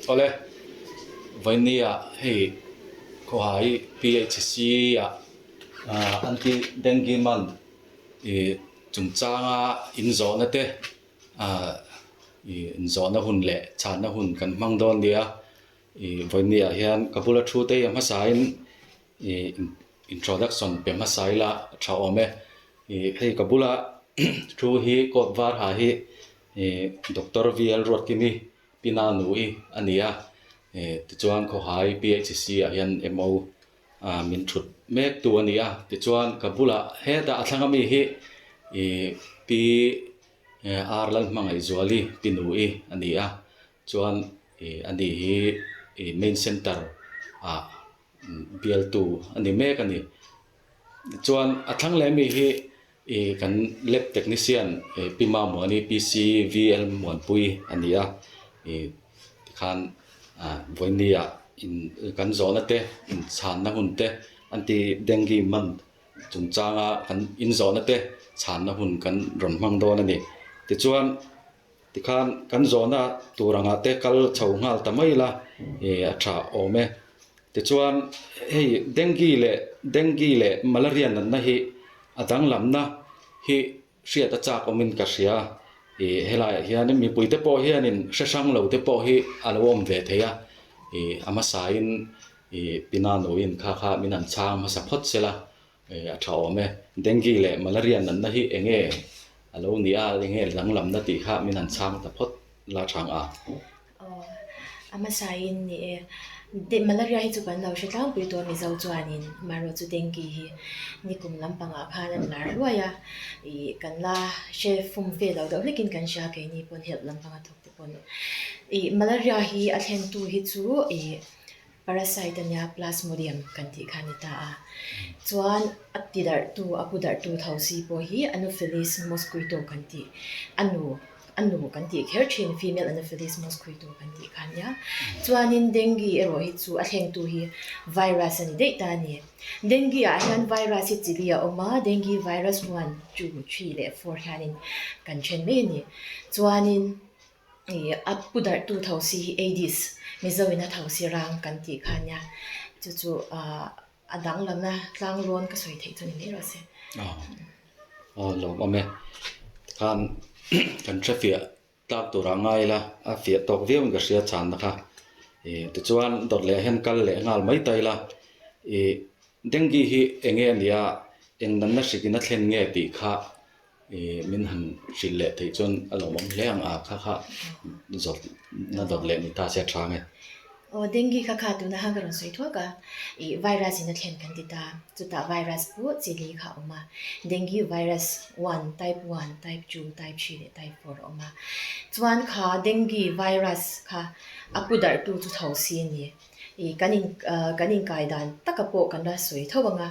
Awle, Vainia hei Khawhai PHC ah Anti Dengue Month ih chungchanga inzawhna te ih inzawhna hun leh chhanna hun kan hmang dawn nia. Ih Vainia hian ka bula thu te hi a hmasain ih introduction pe hmasa ila a tha awm e. Ih hei ka bula thu hi coat var ha hi ih Doctor VL Ruatkimi Pina Nui a ni a, ih tichuan Khawhai PHC ah hian MO ah min thut mek tu a ni a, tichuan ka bulah hetah a thlang ami hi ih Pi R Lalhmangaihzuali Pi Nui a ni a, chuan ih ani hi ih main center ah bialtu a ni mek a ni. Chuan a thlang leh mi hi ih kan lab technician ih Pi Mamuani PCVL Muanpui a ni a ih tikhan ah vawiini ah in kan zawhna te inchhanna hun te anti dengue month chungchanga kan inzawhna te chhanna hun kan rawn hmang dawn a ni. Tichuan. Tikhan kan zawhna tur angah te kal chho nghal ta mai ila ih a tha awm e. Tichuan hei dengue leh dengue leh malaria natna hi a danglamna hi hriat a chak awmin ka hria. Ih helaiah hianin mipuite pawh hianin hre hrang lo te pawh hi a lo awm ve thei a. Ih a hmasain ih Pinanuin kha kha min han chhang hmasa phawt se la. A tha awm e. Dengue leh malaria natna hi eng nge a lo nih a, eng nge danglamna tih kha min han chhang ta phawt la chhang a. Aw, a hmasain ni e. Malaria hi chu kan lo hre tlangpui tawh Mizo chuanin marawh chu dengue hi nikum lampangah khan an lar hluai a, ih kan la hre fum ve lo deuh hlekin kan hria keini pawn help lampanga thawk te pawn. Ih malaria hi a thlentu hi chu ih. Parasite a nia Plasmodium kan tih kha a ni ta a. Chuan a ti darhtu, a pu darhtu thosi pawh hi Anopheles mosquito kan tih, a nu, a nu kan tih kher thin female Anopheles mosquito kan tih kha a nia. Chuanin dengue erawh hi chu a thlengtu hi virus a ni daih ta a ni. Dengue ah hian virus hi chili a awm a, dengue virus one, two, three leh four hianin kan then mai a ni. Chuanin. Ih a pu darhtu thosi hi Aedes, Mizo in a thosi rang kan tih kha ania. Chu chu ah a danglamna tlang rawn ka sawi theih chu ni mai rawh se. Aw aw lawm awm e. Tikhan kan hre fiah tlak turah ngai ila a fiah tawk viau in ka hria chhanna kha. Ih tichuan dawt leh hian kal leh nghal mai ta ila. Ih dengue hi eng nge a nia eng natna hrik in a thlen nge tih kha Ih min han hrilh leh theih chuan a lawmawm hle ang a, kha kha zawt na dawt leh ni ta se a tha nge. Aw dengue kha kha tuna khan ka rawn sawi thuak a, ih virus in a thlen kan ti ta, chutah virus pawh chili kha a awm a, dengue virus one, type one, type two, type three leh type four a awm a, chuan kha dengue virus kha a pu darhtu chu thosi a ni. Ih kan in kan inkai dan taka pawh kan la sawi tho ang a,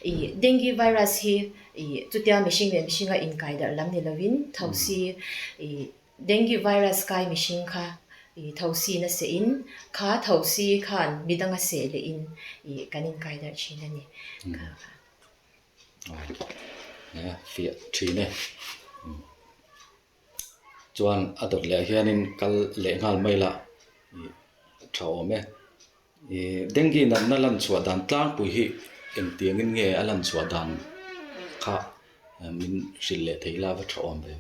ih dengue virus hi ih chutia mihring leh mihringa inkai darh lam ni lovin thosi ih dengue virus kai mihring kha ih thosi na seh in kha thosi khan midanga seh leh in ih kan inkai darh thin a ni kha kha. Aw fiah thin e. Chuan a dawt leh hianin kal leh nghal mai la ih a tha awm e. Ih dengue natna lan chhuah dan tlangpui hi engtiangin nge a lan chhuah dan kha min hrilh leh theih la va tha awm ve.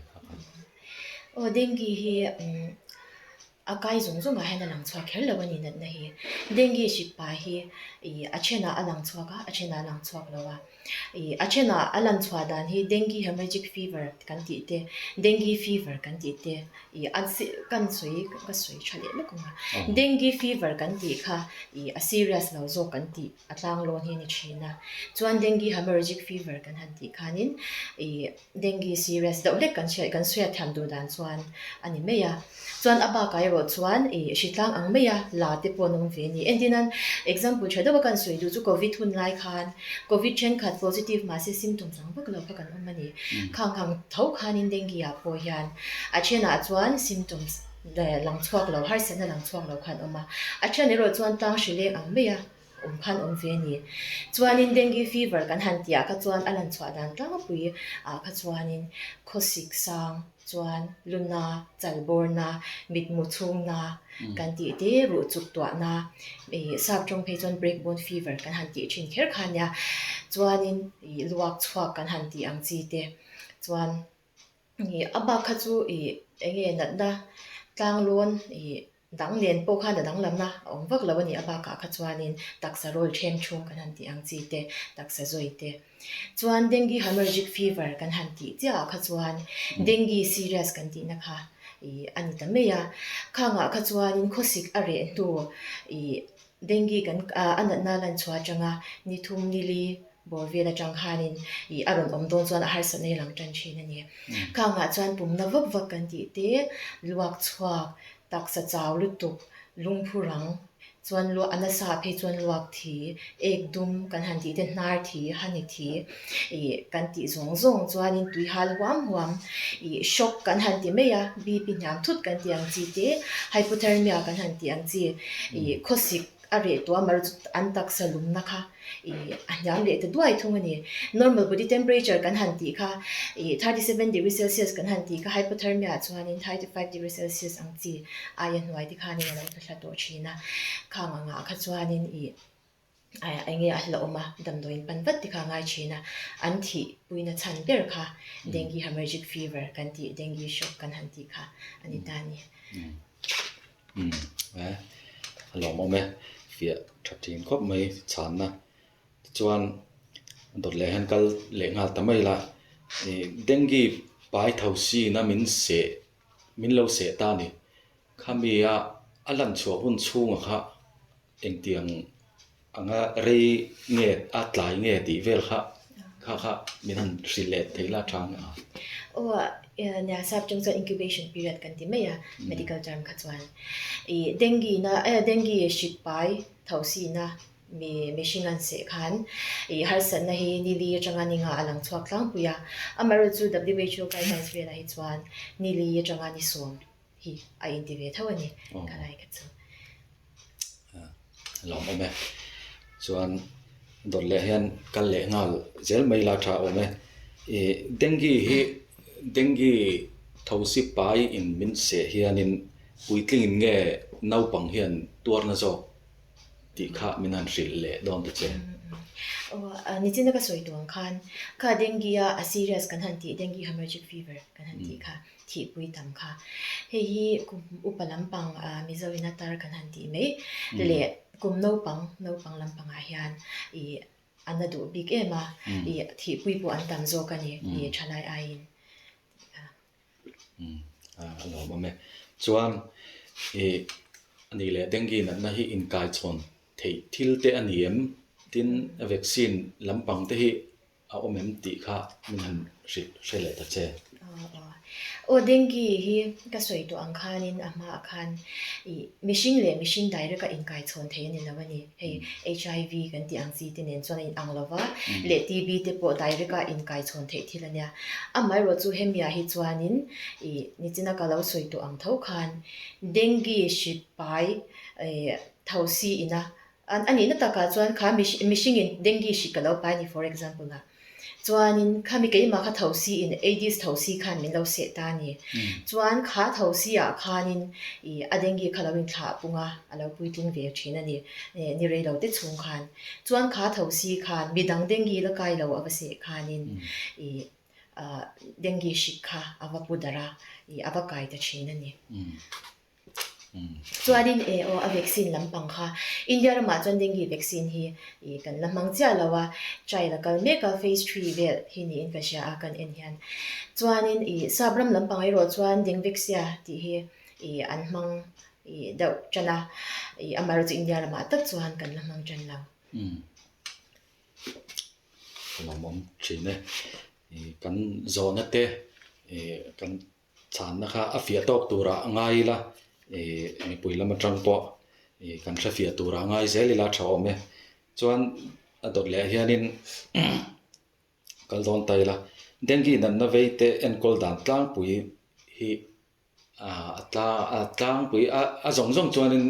Aw dengue hi umm a kai zawng zawngah hian a lang chhuak kher lo a ni natna hi. Dengue hrik pa hi ih a thenah a lang chhuak a, a thenah a lang chhuak lo a. Ih a thenah a lan chhuah dan hi dengue hemorrhagic fever kan tih te, dengue fever kan tih te ih a kan sawi ka sawi tha leh lawk ang a. Dengue fever kan tih kha ih a serious lo zawk kan tih a tlanglawn hi a ni thin a. Chuan dengue hemorrhagic fever kan han tih khanin ih. Dengue serious deuh hlek kan hriat kan hriat thiam duh dan chuan a ni mai a. Chuan a bakah erawh chuan ih hritlang ang mai a la te pawh an awm ve a ni. Entirnan example tha deuh a kan sawi duh chu covid hun lai khan covid thenkhat positive mahse symptoms ang vak lo kha kan awm a ni. Khang khang tho khanin dengue ah pawh hian a thenah chuan symptoms lang chhuak lo harsatna lang chhuak lo kha an awm a. A then erawh chuan tlang hrileng ang mai a. Awm khan awm ve a ni. Chuanin dengue fever kan han tih ah kha chuan a lan chhuah dan tlangpui ah kha chuanin khawsik sang. Chuan luna, chalbawrna, mitmu chhungna kan tih te, ruh chuk tuahna, ih sap tawng phei chuan break bone fever kan han tih thin kher kha ania. Chuanin ih luak chhuak kan han tih ang chi te chuan ih a bak kha chu ih eng nge natna tlanglawn ih dang nen pawh khan a danglamna a awm vak lo a ni. A bakah kha chuanin taksa rawl then thung kan han tih ang chi te, taksa zawi te. Chuan dengue hemorrhagic fever kan han tih chiah ah kha chuan dengue serious kan tihna kha ih a ni ta mai a. Khangah kha chuanin khawsik a reh hnu ih dengue kan a natna lan chhuah atanga ni thum ni li bawr vel atang khanin ih a rawn awm dawn chuan a harsatna hi lang tan thin a ni. Khangah chuan pumna vak vak kan tih te, luak chhuak, taksa chau lutuk, lungphu rang chuan luak a nasa ah phei chuan luak thi, ek dum kan han tih te hnar thi, hani thi ih kan tih zawng zawng chuanin tui hal huam huam ih shock kan han ti mai a, BP hniam thut kan tih ang chi te, hypothermia kan han tih ang chi ih khawsik a reh tawh a, mar chu an taksa lumna kha ih a hniam leh ta duai thung a ni. Normal body temperature kan han tih kha ih 37 degree celsius kan han tih kha hypothermia ah chuanin 35 degree celsius ang chi aia hnuai te khanin a lo tla thla tawh thin a. Khang angah kha chuanin ih eng nge a hlauhawm a, damdawiin pan vat te kha a ngai thin a. An thih puina chhan ber kha dengue hemorrhagic fever kan tih dengue shock kan han tih kha a ni ta a ni. Umm e a lawmawm e fiah tha thin khawp mai chhanna tichuan dawt leh hian kal leh nghal ta mai la ih dengue pai tho sin a min seh min lo seh ta a ni khami a a lan chhuah hun chhungah kha Engtiang anga rei nge a tlai nge tih vel kha kha kha min han hrilh leh thei la tha ang a. Aw nia sap chang chuan incubation period kan ti mai a medical term kha chuan ih dengue na eh dengue hrik pai tho si na mi mihring an seh khan ih harsatna hi nili atanga ni nga a lang chhuak tlangpui a amaherawhchu WHO guidelines velah hi chuan nili atanga ni sawm hi a inti ve tho a ni ka lai kha chu. Lawm awm e. Chuan dawt leh hian kal leh nghal zel mai la tha awm e. Ih dengue hi dengue thosi pai in min seh hianin puitling in nge naupang hian tuarna zawk tih kha min han hrilh leh dawn ta che. Aw nichina ka sawi tuang khan kha dengue a a serious kan han tih dengue hemorrhagic fever kan han tih kha. Thihpui tam kha. Hei hi kum upa lampang Mizo in a tar kan han tih mai leh kum naupang naupang lampangah hian ih an la duh bik em a, ih thihpui pawh an tam zawk a ni ih thalai aiin. A lawmawm e. Chuan ih a nih leh dengue natna hi inkaichhawn theih thil te a ni em? Tin vaccine lampang te hi A awm em tih kha min han hrilh hre leh ta che. Aw dengue hi ka sawi tawh ang khanin a hmaah khan ih mihring leh mihring direct a inkaichhawn thei a ni lo a ni. Hei HIV kan tih ang chi te nen chuan a inang lo va, leh TB te pawh direct a inkaichhawn theih thil a nia. Amaherawh chu hemiah hi chuanin ih nichina ka lo sawi tawh ang tho khan dengue hri pai ih thosi ina An a nihna takah chuan kha mihringin dengue hri ka lo pai a ni for example a. Chuanin khami keimah kha thosi in Aedes thosi khan min lo seh ta a ni. Chuan kha thosi ah khanin ih a dengue kha lo inthlah pung a, a lo puitling ve thin a ni ni rei lo te chhung khan. Chuan kha thosi khan midang dengue la kai lo a va seh khanin ih dengue hri kha a va pu darh a, ih a va kai ta thin a ni. Chuanin e aw a vaccine lampang kha India ramah chuan dengue vaccine hi ih kan la hmang chiah lo a, trial a kal mek a phase three vel hi niin ka hria a kan en hian. Chuanin ih sap ram lampang erawh chuan Dengvexia tih hi ih an hmang ih deuh tan a, ih amaherawhchu chu India ramah tak chuan kan la hmang tan lo. Ka lawmawm thin e, ih kan zawhna te ih kan Chhanna kha a fiah tawk turah a ngai ila, ih mipui lam atang pawh ih kan hre fiah turah a ngai zel ila a tha awm e. Chuan a dawt leh hianin kal dawn ta ila, dengue natna vei te enkawl dan tlangpui hi a a tlangpui a zawng zawng chuanin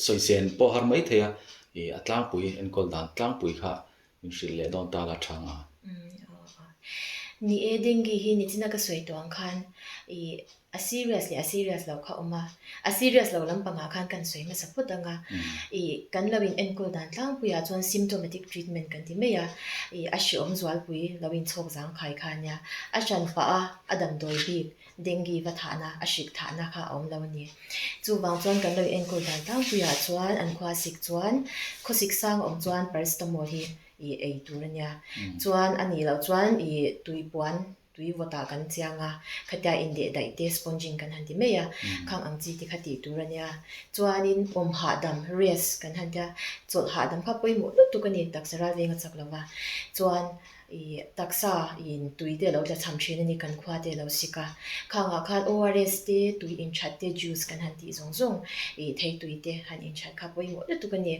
sawisên pawh har mai thei a, ih a tlangpui enkawl dan tlangpui kha min hrilh leh dawn ta la tha ang a. Ni e, dengue hi nichina ka sawi tawh ang khan ih a serious leh a serious loh kha a awm a, a serious lo lampangah khan kan sawi hmasa phawt ang a, ih kan lo in enkawl dan tlangpuiah chuan symptomatic treatment kan ti mai a, ih a hreawm zualpui lo inchhawk zangkhai kha a nia, a hran pah a, a damdawi bik Dengue va thahna, a hrik thahna kha a awm lo a ni. Chuvang chuan kan lo enkawl dan tlangpuiah chuan an khua sik chuan khawsik sang a awm chuan paracetamol hi ih ei tur a nia. Chuan a nih loh chuan ih tui puan, tui vawtah kan chiang a, khatia indeh daih te sponging kan han ti mai a, khang ang chi te kha tih tur a nia. Chuanin awm hahdam, rest, kan han tia, chawlh hahdam kha pawimawh lutuk a ni, taksa ral veng a chak lo va. Chuan Ih taksa in tui te a lo tla cham thin a ni kan khua te a lo sik a. Khangah khan ORS te, tui inthat te, juice kan han tih zawng zawng ih thei tui te han inthat kha pawimawh lutuk a ni.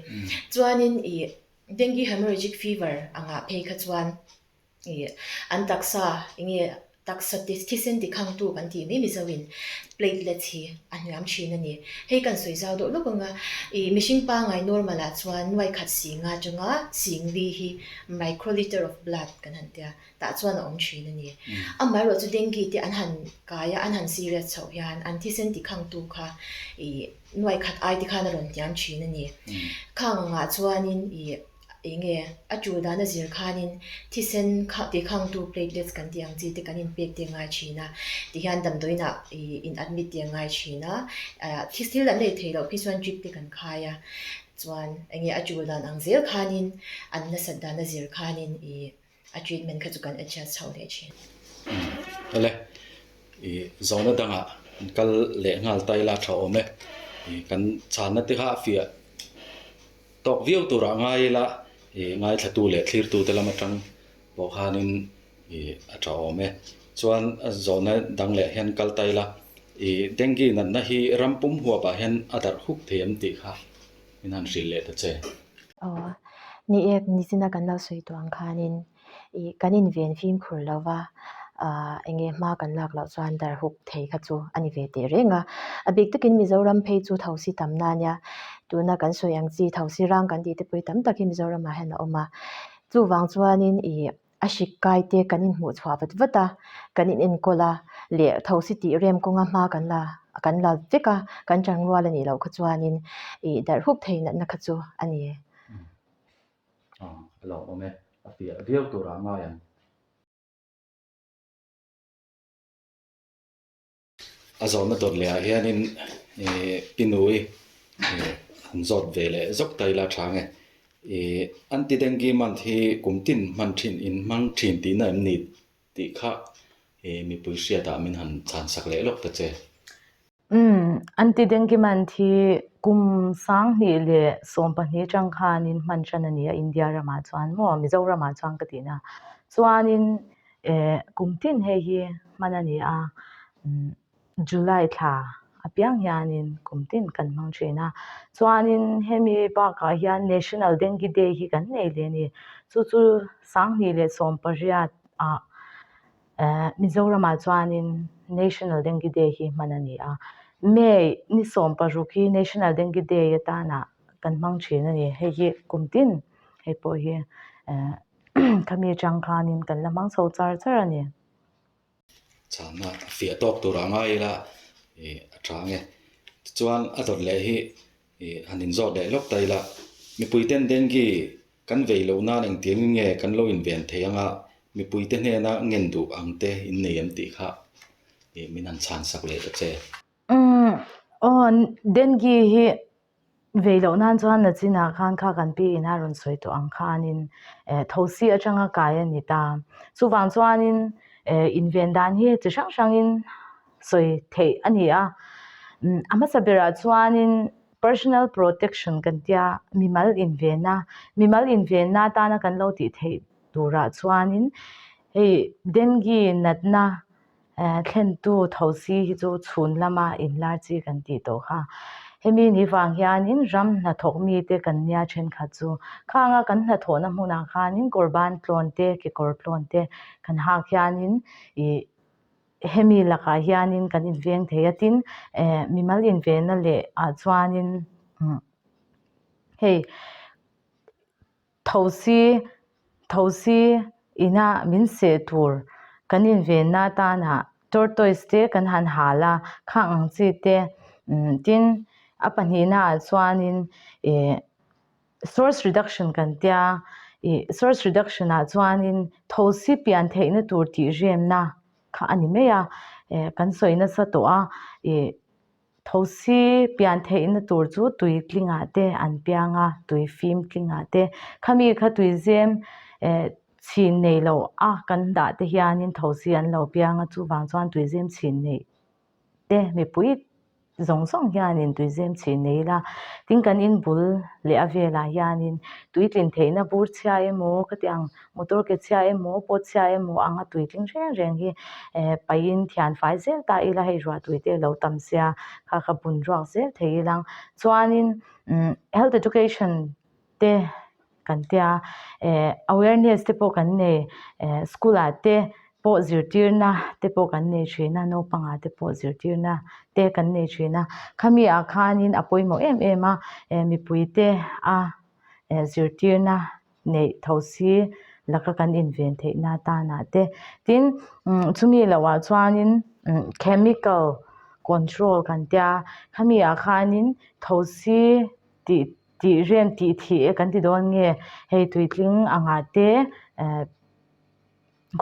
Chuanin ih dengue hemorrhagic fever angah phei kha chuan ih an taksa enge Taksa thisen tikhangtu kan tih mai Mizoin platelets hi a hniam thin a ni. Hei kan sawi zau deuh lawk ang a, ih mihring pangai normal ah chuan nuai khat sing a atanga sing li hi microliter of blood kan han tia tah chuan a awm thin a ni. Amaherawhchu dengue te an han kai a, an han serious chhoh hian an thisen tikhangtu kha ih nuai khat ai te khan a rawn hniam thin a ni. Khang angah chuanin ih. Eng nge a tul dan a zir khanin thisen kha tih khangtu platelets kan tih ang chi te kan inpek te ngai thin a, tihian damdawiinah ih in admit te a ngai thin a, ah thil an nei thei loh phei chuan drip te kan khai a, chuan eng nge a tul dan ang zel khanin an nasat dan a zir khanin ih a treatment kha chu kan adjust chho leh thin. Awle, ih zawhna dangah an kal leh nghal ta ila tha awm e, ih kan chhanna te kha a fiah. Tawk viau turah ngai ila ih ngaithlatu leh thlirtute lam atang pawh khanin ih a tha awm e. Chuan a zawhna dang leh hian kal ta ila ih dengue natna hi ram pum huapah hian a darh huk thei em tih kha min han hrilh leh ta che. Aw, ni e, nichina kan lo sawi tawh ang khanin ih kan inven fimkhur lo va, ah eng nge hma kan lak loh chuan dar huk thei kha chu a ni ve teh reng a. A bik takin Mizoram phei chu thosi tamna a nia, tuna kan sawi ang chi thosi rang kan tih te pawh hi tam tak hi Mizoramah hian a awm a. Chuvang chuanin ih a hrik kai te kan inhmuh chhuah vat vat a, kan in enkawl a leh thosi tih rem kawnga hma kan la kan la vek a, kan ṭangrual a nih loh kha chuanin ih darh huk thei natna kha chu a ni. Aw, a lo awm e. A fiah viau turah a ngai ang. A zawhna dawt lehah hianin ih pi nui ih han zawt ve leh zawk ta ila tha nge. Ih anti-dengue month hi kum tin hman thin in hmang thin tihna em ni tih kha ih mipui hriatah min han chhan sak leh lawk ta che. Umm, anti-dengue month hi kum 2000 leh 12 atang khanin hman hran a ni a India ramah chuan maw Mizoramah chuan ka tihna chuanin eh kum tin hei hi hman a ni a umm July thla apiang hianin kum tin kan hmang thin a chuanin hemi bakah hian National Dengue Day hi kan nei leh a ni chu chu 2000 leh 18 ah. Eh Mizoramah chuanin National Dengue Day hi hman a ni a, May ni 16 hi National Dengue Day atana kan hmang thin a ni. Hei hi kum tin hei pawh hi eh khami atang khanin kan la hmang chho char char a ni. Chhanna fiah tawk turah ngai ila ih a tha ang e. Tichuan a dawt leh hi ih han inzawt leh lawk ta ila mipuiten dengue Kan vei loh nan engtiangin nge kan lo inven thei anga mipuite hnena ngen duh ang te in nei em tih kha ih min han chhan sak leh ta che. Umm aw dengue hi vei loh nan chuan nachinah khan kha kan pi in a rawn sawi tawh ang khanin eh thosi atanga kai a ni ta. Chuvang chuanin eh inven dan hi chi hrang hrangin sawi theih a ni a. Umm a hmasa berah chuanin Personal protection kan tia, mimal invenna, mimal invenna atana kan lo tih theih turah chuanin hei dengue natna eh thlentu thosi hi chu chhun lama inlar chi kan tih tawh kha. Hemi ni vang hianin ram hnathawk mite kan nia thenkhat chu khanga kan hnathawhna hmunah khanin kawr ban tlawn te kekawr tlawn te kan hak hianin ih Hemi lakah hianin kan inveng thei a, tin eh mimal invenna leh ah chuanin hei thosi thosi ina min seh tur. Kan invenna atana tortoise te kan han hal a, khang ang chi te tin a pahnihnaah chuanin ih source reduction kan tia ih source reduction ah chuanin thosi pian theihna tur tih remna kha a ni mai a eh kan sawi nasa tawh a ih thosi pian theihna tur chu tui tlingah te an piang a tui fim tlingah te khami kha tui zem eh chhin nei lo a kan dah te hianin thosi an lo piang a chuvang chuan tui zem chhin neih te mipui zawng zawng hianin tui zem chhin nei ila tin kan in bul leh a velah hianin tui tlin theihna bur chhia emaw khatiang motor ke chhia emaw pawt chhia emaw anga tui tling reng reng hi eh pahin thian fai zel ta ila hei ruah tui te a lo tam sia kha kha bun ruak zel thei ilang chuanin umm health education te kan tia eh awareness te pawh kan nei eh school ah te pawh zirtirna te pawh kan nei thin a naupangah te pawh zirtirna te kan nei thin a khami ah khanin a pawimawh em em a eh mipui te a eh zirtirna neih tho si laka kan inven theihna atana te tin umm chumi loh ah chuanin umm chemical control kan tia khami ah khanin thosi tih Tih rem tih thih e kan ti dawn nge hei tuitling angah te eh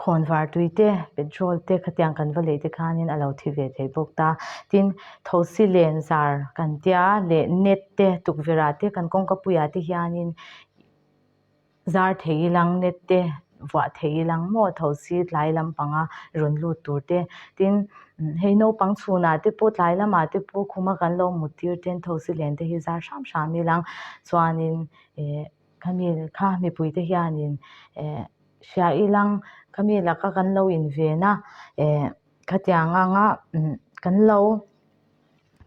khawnvar tui te petrol te khatiang kan va lei te khanin a lo thi ve thei bawk ta tin thosi len zar kan tia leh net te tukverh ah te kan kawngka puiah te hianin Zar thei ilang net te vuah thei ilang maw thosi tlai lampanga rawn lut tur te tin hei naupang chhunah te pawh tlai lamah te pawh khuma kan lo mut tir ten thosi len te hi zar hram hram ilang chuanin eh khami kha mipui te hianin eh hria ilang khami laka kan lo inven a eh khatiang anga kan lo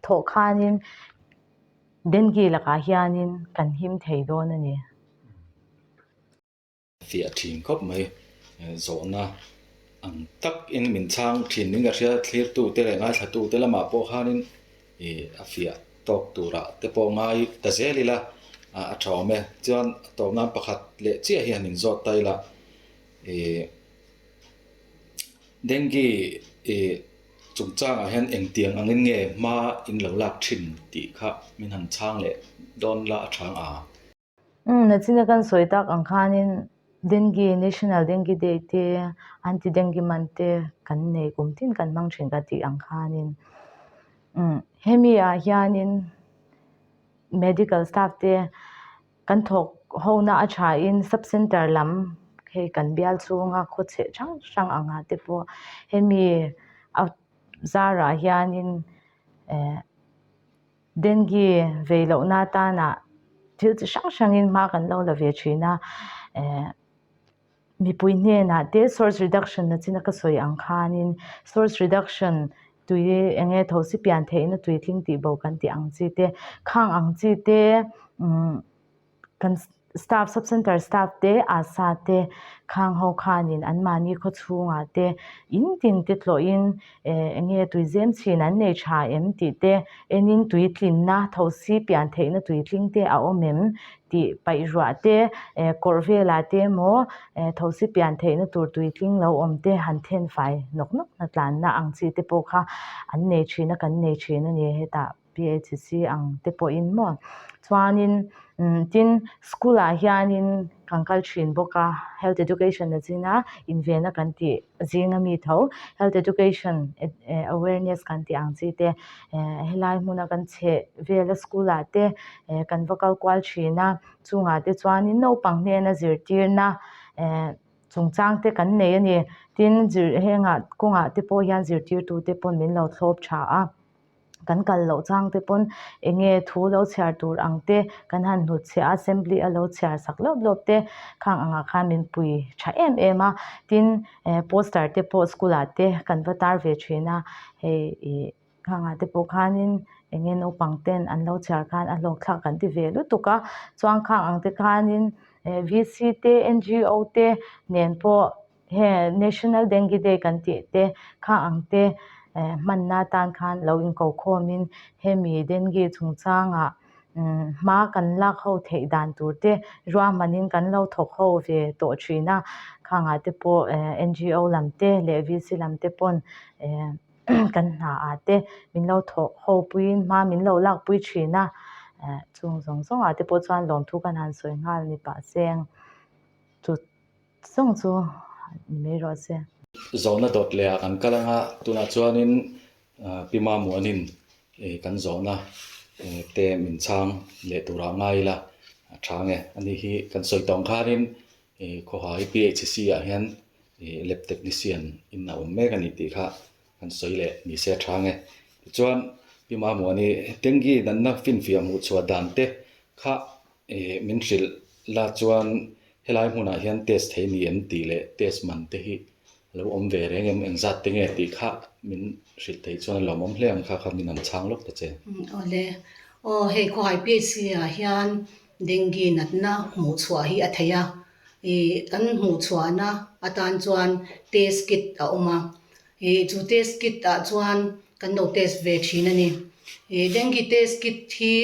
thawh khanin. Dengue lakah hianin kan him thei dawn a ni. Fiah thin khawp mai. Zawhna ang takin min chhang thin ning ka hria thlirtute leh ngaithlatute lamah pawh khanin ih a fiah tawk turah te pawh ngai ta zel ila a tha awm e. Chuan a tawp nan pakhat leh chiah hi han inzawt ta ila ih Dengue ih Chungchangah hian engtiang angin nge hma in lo lak thin tih kha min han chhang leh dawn la a chhang a. Umm, nachina kan sawi tak ang khanin Dengue, National Dengue Day te, Anti Dengue Month te kan nei kum tin kan hmang thin ka tih ang khanin umm hemi ah hianin medical staff te Kan thawk hona a thain sub centre lam hei kan bial chhunga khaw chheh hrang hrang angah te pawh hemi a zarah hianin eh dengue vei lohna atana thil chi hrang hrangin hma kan lo la ve thin a eh. Mipui hnenah te source reduction na china ka sawi ang khanin source reduction tui eng nge thosi pian theihna tui tling tih bo kan tih ang chi te khang ang chi te umm kan staff sub centre staff te asa te khang ho khanin an mahni khaw chhungah te in tin te tlawhin eh eng nge tui zem chhin an nei tha em tih te enin tui tlinna thosi pian theihna tui tling te a awm em tih paih ruah te eh kawrh velah te emaw eh thosi pian theihna tur tui tling lo awm te han then fai nawk nawk na tlanna ang chi te pawh kha an nei thin a kan nei thin a ni hetah PHC ang te pawhin maw chuanin umm tin school ah hianin kan kal thin bawk a health education a zin a invenna kan tih zinga mi tho health education eh awareness kan tih ang chi te eh helai hmuna kan chheh vela school ah te eh kan va kal kual thin a chungah te chuanin naupang hnena zirtirna eh chungchang te kan nei a ni tin zir hengah kawngah te pawh hian zirtirtu te pawn min lo thlawp tha a kan kal loh chang te pawn eng nge thu lo chhiar tur ang te kan han hnut chhiah a assembly a lo chhiar sak lawp lawp te khang angah khan min pui tha em em a tin eh poster te pawh school ah te kan va tar ve thin a hei ih khangah te pawh khanin eng nge naupang ten an lo chhiar khan a hlawk thlak kan ti ve lutuk a chuan khang ang te khanin eh V C te N G O te nen pawh He National Dengue Day kan tih te kha ang te hmanna atan khan lo inko khawmin hemi dengue chungchangah. Hma kan lak ho theih dan tur te ruahmanin kan lo thawk ho ve tawh thin a, khangah te pawh NGO lam te leh VC lam te pawn kan hna ah te min lo thawk ho puiin hma min lo lak pui thin a, chung zawng zawng ah te pawh chuan lawmthu kan han sawi nghal ni pah seng chu zawng chu ni mai rawh se. Zawhna dawt leh ah kan kal anga tunah chuanin Pi Mamuanin kan zawhna te min chhang leh turah ngai ila a tha nge. Ani hi kan sawi tawng khanin Khawhai PHC ah hian lab technician in a awm mek a ni tih kha kan sawi leh ni se a tha nge. Tichuan Pi Mamuani dengue natna finfiah hmuh chhuah dan te kha min hrilh la chuan helai hmunah hian test thei ni em tih leh test man te hi A lo awm ve reng em, engzat te nge tih kha min hrilh theih chuan a lawmawm hle ang kha kha min han chhang lawk ta che. Awle, aw hei khawhai PHC ah hian dengue natna hmuh chhuah hi a thei a, ih kan hmuh chhuahna atan chuan test kit a awm a, ih chu test kit ah chuan kan lo test ve thin a ni. Ih dengue test kit hi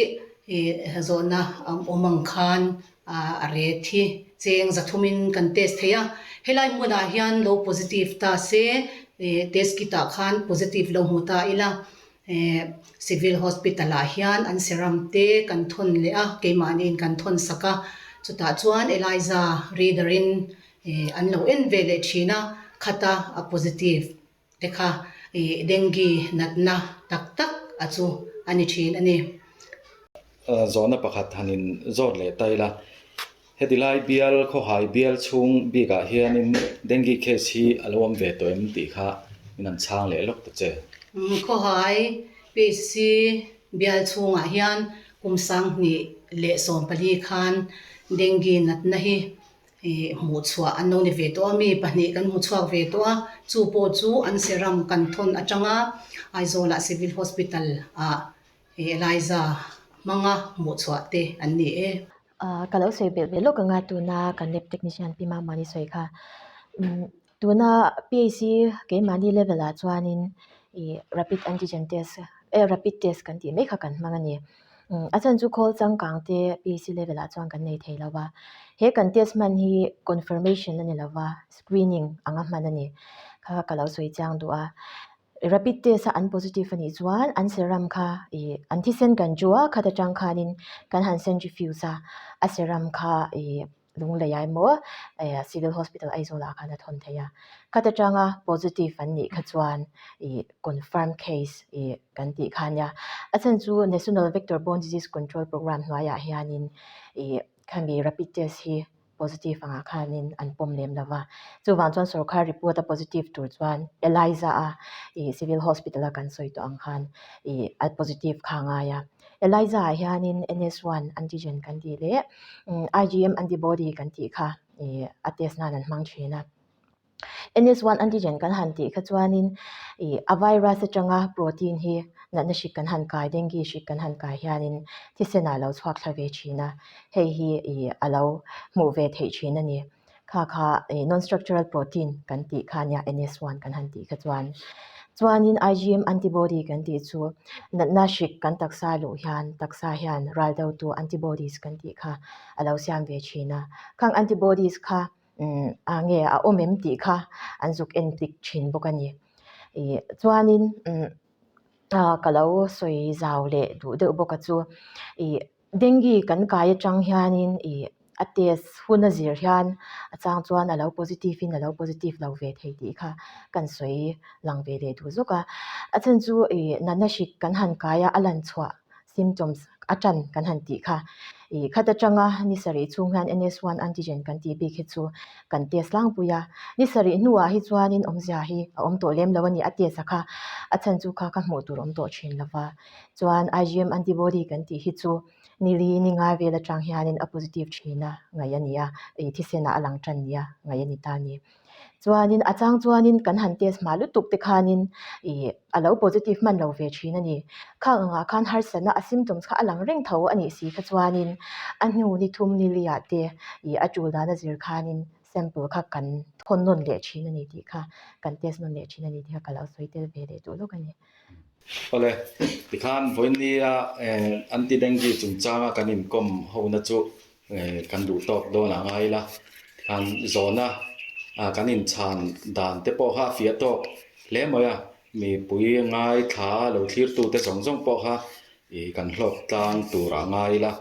ih zawhna a awm ang khan A ret hi cheng zathumin kan test thei a, helai hmunah hian lo positive ta se, test kit ah khan positive lo hmu ta ila, civil hospital ah hian an serum te kan thawn leh a, keimahniin kan thawn sak a, chutah chuan Eliza reader in an lo en ve leh thin a, khata a positive te kha dengue natna tak tak a chu a ni thin a ni. Zawhna pakhat han in zawt leh ta ila, heti lai bial khawhai bial chhung bikah hianin dengue case hi a lo awm ve tawh em tih kha min han chhang leh lawk ta che. Khawhai PHC bial chhungah hian kum 2014 khan dengue natna hi Ih hmuh chhuah an lo ni ve tawh a, mi pahnih kan hmu chhuak ve tawh a, chu pawh chu an serum kan thawn atanga Aizawlah Civil Hospital ah Eliza hmanga hmuh chhuah te an ni e. Ka lo sawi belh ve lawk anga tuna kan lab technician Pi Mamani sawi kha umm tuna PAC keimahni level ah chuanin ih rapid antigen test eh rapid test kan tih mai kha kan hmang a ni. A chhan chu khawl changkang te PAC level ah chuan kan nei thei lo va, he kan test hman hi confirmation a ni lo va, screening anga hman a ni. Kha ka lo sawi chiang duh a, rapid test a an positive a nih chuan an serum kha ih an thisen kan chu a, khat atang khanin kan han centrifuge a, a serum kha ih Lunglei ah emaw Civil Hospital Aizawl ah khan a thawn thei a, khat atanga positive an nih kha chuan ih confirm case ih kan tih kha ania. A chhan chu National Vector Borne Disease Control Programme hnuaiah hianin ih khami rapid test hi positive angah khanin an pawm lem lo va, chuvang chuan sorkar report a positive tur chuan ELISA a ih Civil Hospital a kan sawi tawh ang khan ih a positive kha a ngai a. ELISA ah hianin NS1 antigen kan tih leh IgM antibody kan tih kha ih a test nan an hmang thin a. NS1 antigen kan han tih kha chuanin ih a virus atanga protein hi natna hrik kan han kai dengue hrik kan han kai hianin thisen ah lo chhuak thla ve thin a, hei hi ih a lo hmuh ve theih thin a ni. Kha kha ih non structural protein kan tih kha ania NS1 kan han tih kha chuan. Chuanin IgM antibody kan tih chu natna hrik kan taksa luh hian taksa hian ral deuhtu antibodies kan tih kha a lo siam ve thin a. Khang antibodies kha umm a nge a awm em tih kha an zuk en tik thin bawk a ni. Ih chuanin umm ka lo sawi zau leh duh deuh bawk a chu ih Dengue kan kai atang hianin ih a test hun a zir hian a chang chuan a lo positive in a lo positive lo ve thei tih kha kan sawi lang ve leh duh zawk a. A chhan chu ih natna hrik kan han kai a, a lan chhuah symptoms a tan kan han tih kha. Ih khat atanga ni sarih chhung hian NS1 antigen kan tih bik hi chu kan test tlangpui a. Ni sarih hnuah hi chuanin awmzia hi a awm tawh lem lo a ni a test a kha. A chhan chu kha ka hmuh tur awm tawh thin lo va. Chuan IgM antibody kan tih hi chu nili ni ngai vel atang hianin a positive thin a ngaih a ni a, ih thisenah a lang tan nia ngaih a ni ta a ni. Chuanin a chang chuanin kan han test hma lutuk te khanin ih a lo positive hman lo ve thin a ni. Khang angah khan harsatna a symptoms kha a lang reng tho a nih si kha chuanin a hnu ni thum ni liah te ih a tul dan a zir khanin sample kha kan thawn nawn leh thin a ni tih kha kan test nawn leh thin a ni tih kha ka lo sawi tel ve leh duh lawk a ni. Awle, tikhan vawinia anti-dengue chungchanga kan inkawm hona chu kan duh tawk dawn a ngai ila, tikhan zawhna kan inchhan dan te pawh kha a fiah tawk hle mai a, mipui ngaithla lo thlirtute zawng zawng pawh kha ih kan hlawk tlang tur a ngai ila,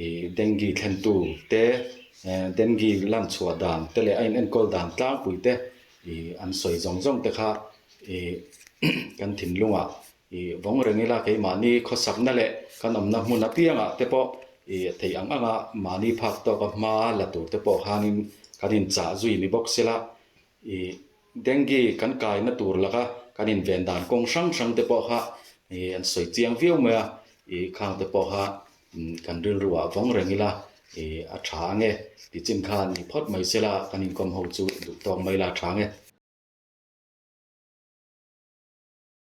ih dengue thlentu te, dengue lan chhuah dan te leh a in enkawl dan tlangpui te ih an sawi zawng zawng te kha ih kan thinlungah ih vawng reng ila keimahni khawsakna leh kan awmna hmun apiangah te pawh ih theih ang anga mahni phak tawka hma la tur te pawh khanin kan inchah zui ni bawk sela ih dengue kan kaina tur laka kan inven dan kawng hrang hrang te pawh kha ih an sawi chiang viau mai a ih khang te pawh kha kan rilruah vawng reng ila ih a tha ange tichin khan ni phawt mai sela kan inkawm ho chu duh tawk mai la a tha ange.